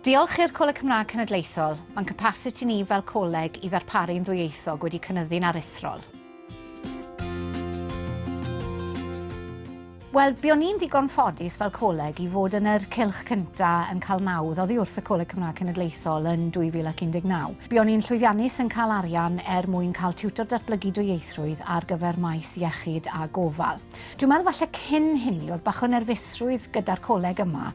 Diolch i'r Coleg Cymraeg Cenedlaethol, mae'n capasiti ni fel coleg i ddarparu'n ddwyieithog wedi cynyddu'n aruthrol. Wel, buon ni'n ddigon ffodus fel coleg i fod yn yr cylch cynta yn cael nawdd oddi wrth y Coleg Cymraeg Cenedlaethol yn 2019. Buon ni'n llwyddiannus yn cael arian er mwyn cael tiwtor datblygu dwyieithrwydd ar gyfer maes iechyd a gofal. Dwi'n meddwl falle cyn hynny oedd bach o nerfusrwydd gyda'r coleg yma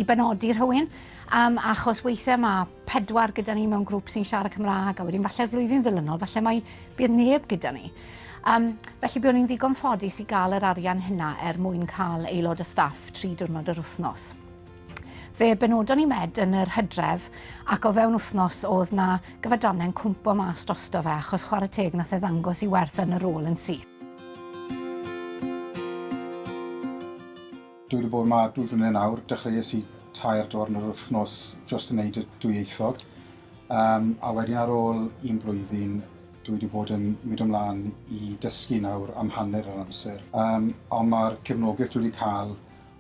i benodi rhywun, um, achos weithiau mae pedwar gyda ni mewn grŵp sy'n siarad Cymraeg a wedyn falle'r flwyddyn ddilynol, falle mae bydd neb gyda ni. Um, felly buon ni'n ddigon ffodus i gael yr arian hynna er mwyn cael aelod o staff tri diwrnod yr wythnos. Fe benodon ni Med yn yr hydref ac o fewn wythnos oedd na gyfadrannau'n cwmpo mas drosto fe achos chwarae teg nath e ddangos i werth yn y rôl yn syth. Dwi wedi bod yma dwy flynedd nawr, dechreuais i tair diwrnod yr wythnos jyst yn neud y dwyieithog. Um, a wedyn ar ôl un blwyddyn, dwi wedi bod yn mynd ymlaen i dysgu nawr am hanner yr amser. Um, ond mae'r cefnogaeth dwi wedi cael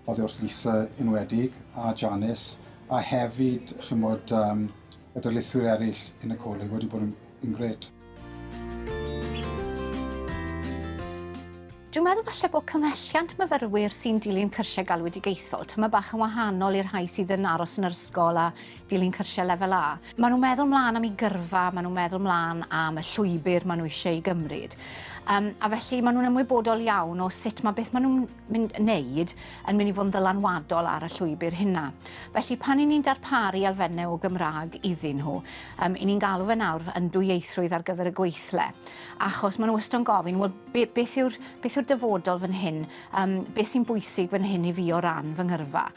oddi wrth Lisa enwedig a Janice, a hefyd, chymod, um, y darlithwyr eraill yn y coleg wedi bod yn, yn gret. Dwi'n meddwl falle bod cymhelliant myfyrwyr sy'n dilyn cyrsiau galwedigaethol tyma bach yn wahanol i'r rhai sydd yn aros yn yr ysgol a dilyn cyrsiau lefel A. Maen nhw'n meddwl mlaen am eu gyrfa, maen nhw'n meddwl mlaen am y llwybr maen nhw eisiau ei gymryd. Um, a felly maen nhw'n ymwybodol iawn o sut mae beth maen nhw'n mynd wneud yn mynd i fod yn ddylanwadol ar y llwybr hynna. Felly pan 'y ni'n darparu elfennau o Gymraeg iddyn nhw, um, 'y ni'n galw fe nawr yn dwyieithrwydd ar gyfer y gweithle, achos maen nhw wastad yn gofyn, wel, be, beth yw'r beth yw'r dyfodol fan hyn, um, beth sy'n bwysig fan hyn i fi o ran fy ngyrfa?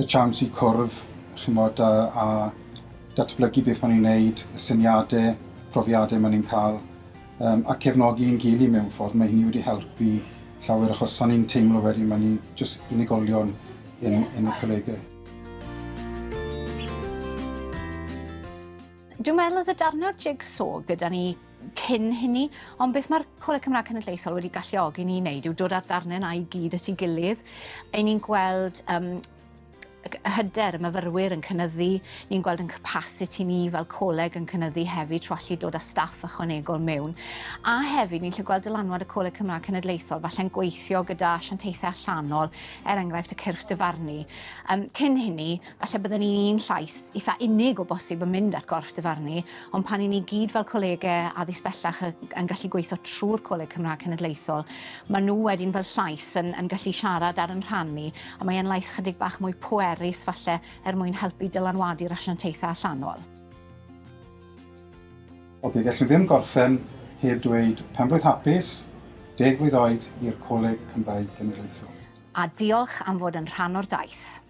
Y chance i cwrdd, chimod, a, a datblygu beth maen nhw'n wneud, y syniadau, profiadau maen nhw'n cael, um, a cefnogi ein gilydd mewn ffordd. Mae hynny wedi helpu llawer achos sa'n ni'n teimlo wedyn, mae ni jyst unigolion yn, yeah. yn y colegau. Dwi'n meddwl oedd y darn o'r jigsaw gyda ni cyn hynny, ond beth mae'r Coleg Cymraeg Cenedlaethol wedi galluogi ni i wneud yw dod â'r darnau yna i gyd at ei gilydd. Ein ni'n gweld um, hyder y myfyrwyr yn cynyddu, ni'n gweld yn capacity ni fel coleg yn cynyddu hefyd trwy allu dod â staff ychwanegol mewn. A hefyd ni'n gallu gweld dylanwad y Coleg Cymraeg Cenedlaethol, falle'n gweithio gyda asiantaethau allanol, er enghraifft y cyrff dyfarnu. Um, cyn hynny, Falle bydden ni'n un llais eitha unig o bosib yn mynd at gorff dyfarnu, ond pan 'yn ni gyd fel colegau addysg bellach yn gallu gweithio trwy'r Coleg Cymraeg Cenedlaethol, maen nhw wedyn fel llais yn, yn gallu siarad ar yn rhan ni, a mae e'n lais chydig bach mwy pwerus falle er mwyn helpu dylanwadu'r asiantaethau allanol. Oce, gallwn ddim gorffen heb dweud penblwydd hapus, deg flwydd oed i'r Coleg Cymraeg Cenedlaethol. A diolch am fod yn rhan o'r daith.